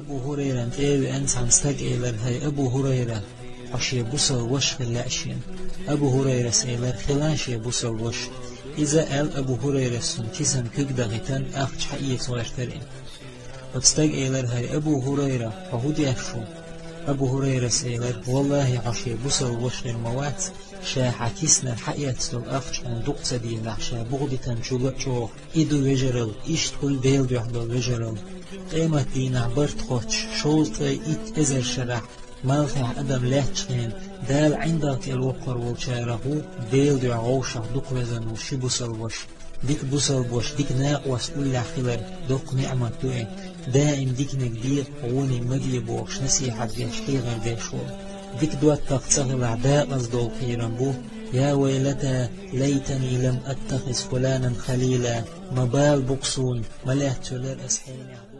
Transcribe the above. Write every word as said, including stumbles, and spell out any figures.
Абу Хурайран тӀе а веана, цхьан стага элира: «ХӀай, Абу Хурайра, хьо шен бусалба ваша хила лаьа шена». Абу Хурайрас элира: «Хила шен бусалба ваша». Иза аьлла, Абу Хурайрас цун кисан куьг дахийтина, ахча хьаэца гӀертара. Оцу стага элира: «ХӀай, Абу Хурайра, хьо хӀун деш ву?» Абу Хурайрас элира: «ВаллахӀи, хьо шен бусалба ваша хир ма вац, ша хьан киснара хьаэцна долу ахча хьуна дукха ца дийнахь, ша бухадитинчул а чӀогӀа. И ду вежаралла, иштта хуьлу Делан дуьхьа долу вежаралла. Къематан дийнахь барт хоттуш, шовзткъе итт эзар шарахь малхехь адам лаьттачу хенахь, Дала ӀиндагӀ кӀел воккхур волчарах ву Делан дуьхьа вовшах дукха везаш волу ши бусалба ваша. Дика бусалба ваша, дика накъост уллехь хилар доккха ниӀмат ду и. Даим диканиг де, гӀоли ма де бохуш насихьат деш, хьехар деш волу. Дика доттагӀа ца хилахь, декъаза долу кхерам бу: я вайлата, лайтани лам аттахиз фуланан халила. Ма бала бу-кх суна, ма лаьцна цо лар ас хьенех».